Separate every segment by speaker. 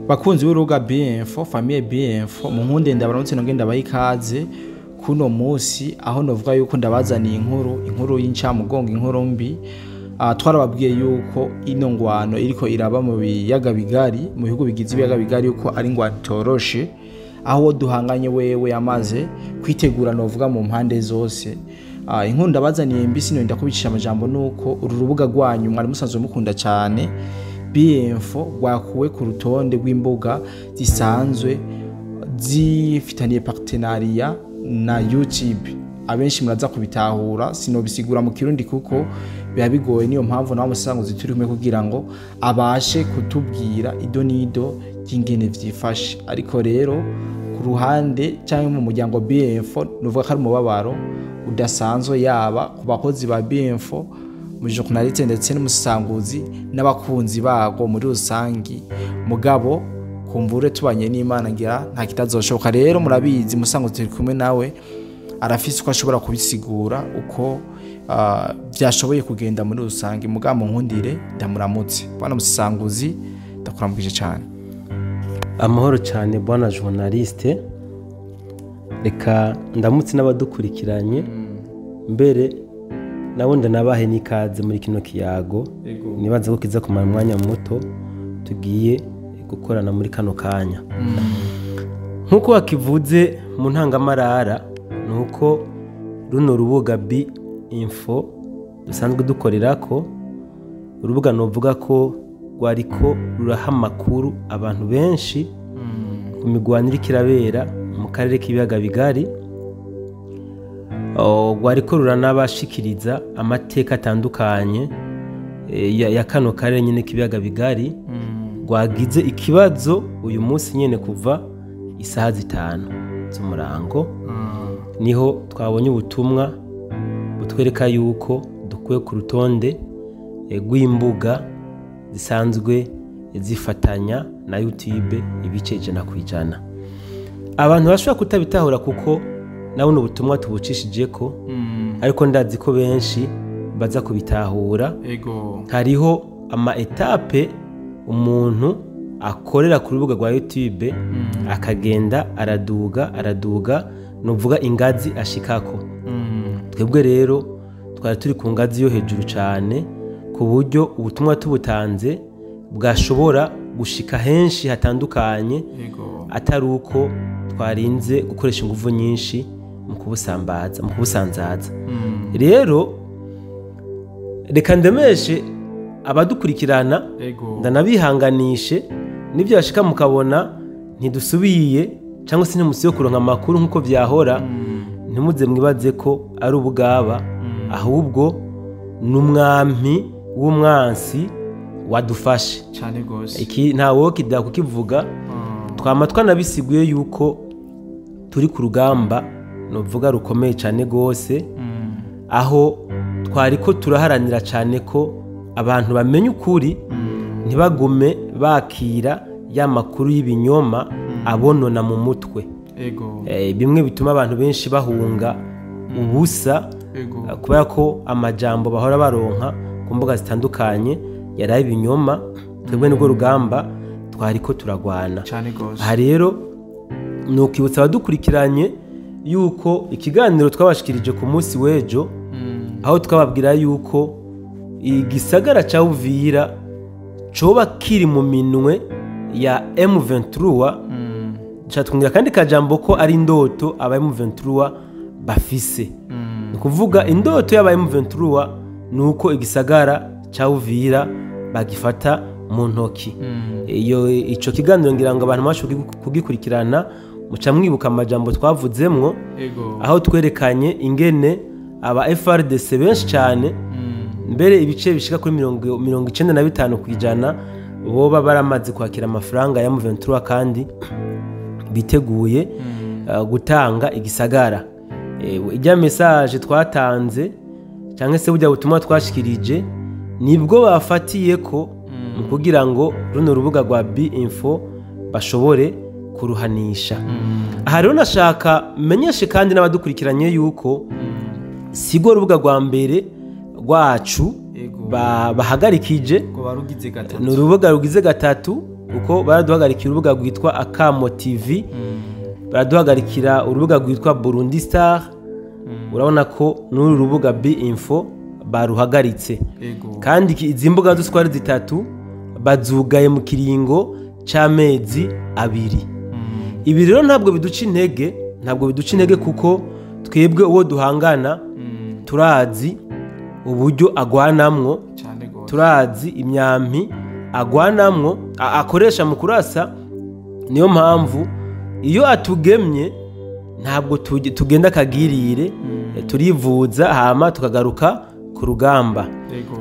Speaker 1: Bakunzi b'urubuga B-Info, famille B-Info, munkunde ndabaramutse nongere ndabaha ikaze kuno musi aho novuga yuko ndabazaniye inkuru y'incamugongo, inkuru mbi. Twarababwiye yuko ino ngwano iriko iraba mu biyaga bigari, mu bihugu bigize ibiyaga bigari, yuko ari ingwano itoroshe, aho duhanganye wewe yamaze kwitegura novuga mu mpande zose. Inkuru ndabazaniye mbi sino ndakubicisha amajambo nuko uru rubuga rwanyu mwari musanzwe mukunda cyane B-Info rwakuwe ku rutonde rw'imbuga zisanzwe zifitaniye partenariat na YouTube. Abenshi muraza kubitahura, sinobisigura mu Kirundi kuko biba bigoye, niyo mpamvu nawe musanguzi turi kumwe kugira ngo abashe kutubwira ido nido ry'ingene vyifashe. Ariko rero ku ruhande cyangwa mu muryango B-Info nuvuga ko ari umubabaro udasanzwe, yaba ku bakozi ba B-Info, mu journaliste ndetse n'umusanguzi n'abakunzi bago muri rusangi. Mugabo kumbure tubanye n'Imana ngira nta kitazoshoboka. Rero murabizi musanguzi turi kumwe nawe arafise uko ashobora kubisigura uko byashoboye kugenda muri rusangi. Mugabo nkundire ndamuramutse bwana musanguzi, ndakuramukije cyane.
Speaker 2: Amahoro cyane bwana journaliste, reka ndamutse n'abadukurikiranye mbere nabo ndanabahe n'ikaze muri kino kiyago. Nibaza ko kiza kumara umwanya muto tugiye gukorana muri kano kanya. Nkuko wakivuze mu ntangamarara, nuko runo rubuga B-Info dusanzwe dukorerako, urubuga novuga ko rwariko ruraha amakuru abantu benshi ku migwano iriko irabera mu karere k'ibiyaga bigari, rwariko ruranabashikiriza amateka atandukanye ya kano karere nyine k'ibiyaga bigari. Rwagize ikibazo uyu munsi nyene kuva isaha 5 z'umurango, niho twabonye ubutumwa butwereka yuko dukwiye ku rutonde rw'imbuga zisanzwe zifatanya na YouTube ibice 100%. Abantu bashobora kutabitahura kuko nabone ubutumwa tubucishije ko, ariko ndazi ko benshi baza kubitahura. Hariho ama etape umuntu akorera ku rubuga rwa YouTube, akagenda araduga araduga, nuvuga ingazi ashikako. Twebwe rero twari turi ku ngazi yo hejuru cyane, ku buryo ubutumwa tubutanze bwashobora gushika henshi hatandukanye, atari uko twarinze gukoresha ingufu nyinshi mu kubusambaza, mu kubusanzaza. Rero reka ndemeshe abadukurikirana, ndanabihanganishe nibyo yashika mukabona ntidusubiye cyangwa se ntimusiyo kuronka amakuru nkuko vyahora, ntimuze mwibaze ko ari ubugaba, ahubwo n'umwami w'umwansi wadufashe
Speaker 1: cyane gose.
Speaker 2: Iki ntawo kida kukivuga, twama twanabisiguye yuko turi ku rugamba novuga rukomeye cyane gose, aho twariko turaharanira cyane ko abantu bamenye ukuri, ntibagume bakira ya makuru y'ibinyoma abonona mu mutwe. Bimwe bituma abantu benshi bahunga ubusa, kubera ko amajambo bahora baronka ku mbuga zitandukanye yaraye ibinyoma. Twebwe nibwo rugamba twariko turagwana. Aha rero nukwibutsa abadukurikiranye yuko ikiganiro twabashikirije ku munsi w'ejo, aho twababwira yuko igisagara ca Uvira coba kiri mu minwe ya M23, catwungira kandi kajambo ko ari indoto aba M23 bafise. Ni kuvuga indoto y'aba M23 nuko igisagara ca Uvira bagifata mu ntoki. Iyo ico kiganiro ngira ngo abantu bashoboye kugikurikirana, muca mwibuka amajambo twavuzemwo, aho twerekanye ingene aba FRDC benshi cyane, mbere ibice bishika kuri 95% boba baramaze kwakira amafaranga ya M23 kandi biteguye gutanga igisagara. Ijya message twatanze cyangwa se burya butumwa twashikirije nibwo bafatiye ko mu kugira ngo runo rubuga rwa B-Info bashobore kuruhanisha. Aha rero nashaka menyeshe kandi n'abadukurikiranye yuko sigo rubuga rwa mbere rwacu bahagarikije,
Speaker 1: ngo barugize gatatu.
Speaker 2: Ni urubuga rugize gatatu. Kuko baraduhagarikira urubuga rwitwa Akamo TV, baraduhagarikira urubuga rwitwa Burundi Star. Urabona ko n'uru rubuga B Info baruhagaritse. Kandi izi mbuga zose uko ari zitatu bazugaye mu kiringo c'amezi 2. Ibi rero ntabwo biduca intege, ntabwo biduca intege, kuko twebwe uwo duhangana turazi uburyo agwanamwo, turazi imyampi agwanamwo akoresha mu kurasa. Niyo mpamvu iyo atugemye ntabwo tugenda akagirire, turivuza hama tukagaruka ku rugamba.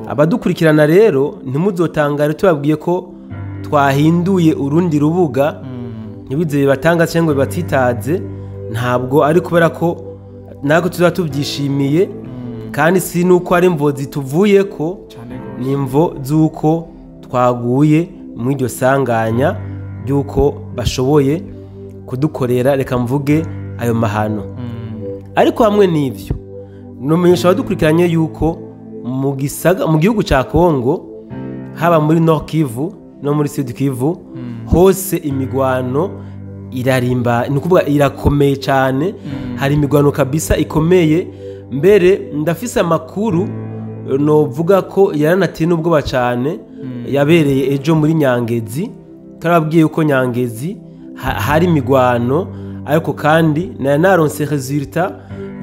Speaker 2: Abadukurikirana rero ntimuzotangare tubabwiye ko twahinduye urundi rubuga, ntibize bibatanga cyangwa bibatitaze. Ntabwo ari kubera ko natwe tuba tubyishimiye, kandi si nuko ari imvo zituvuye ko, ni imvo z'uko twaguye muri iryo sanganya ry'uko bashoboye kudukorera, reka mvuge ayo mahano. Ariko hamwe n'ivyo, numenyesha abadukurikiranye yuko mu gihugu ca Kongo, haba muri Nord Kivu no muri Sud Kivu, hose imigwano irarimba, ni ukuvuga irakomeye cyane. Hari imigwano kabisa ikomeye. Mbere ndafise amakuru novuga ko yaranateye n'ubwoba cyane, yabereye ejo muri Nyangezi. Karababwiye yuko Nyangezi hari imigwano, ariko kandi nari naronse resultat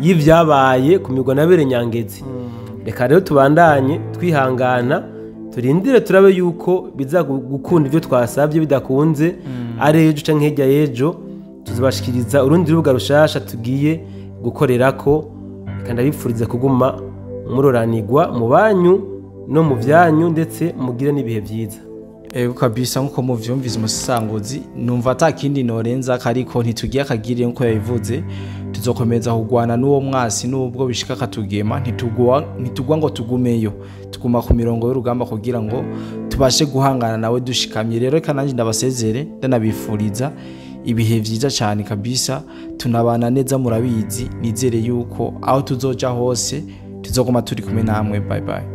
Speaker 2: y'ivyabaye ku migwano yabereye Nyangezi. Reka rero tubandanye twihangana, turindire turabe yuko biza gukunda ivyo twasabye. Bidakunze, ari ejo canke hirya y'ejo, tuzobashikiriza urundi rubuga rushasha tugiye gukorerako. Reka ndabipfuriza kuguma muroranirwa mu banyu no mu vyanyu, ndetse mugire n'ibihe vyiza.
Speaker 1: Ego kabisa, nkuko muvyumvise umusisanguzi, numva atakindi norenza, ariko ntitugiye akagiriye nkuko yabivuze. Tuzokomeza kugwana n'uwo mwasi nubwo bishika katugema, ntitugwa ngo tugumeyo, tuguma ku mirongo y'urugamba kugira ngo tubashe guhangana nawe dushikamye. Rero reka nanjye ndabasezere, ndanabifuriza ibihe vyiza cyane kabisa, tunabana neza murabizi. Nizere yuko aho tuzoja hose tuzoguma turi kumwe namwe. Bye bye.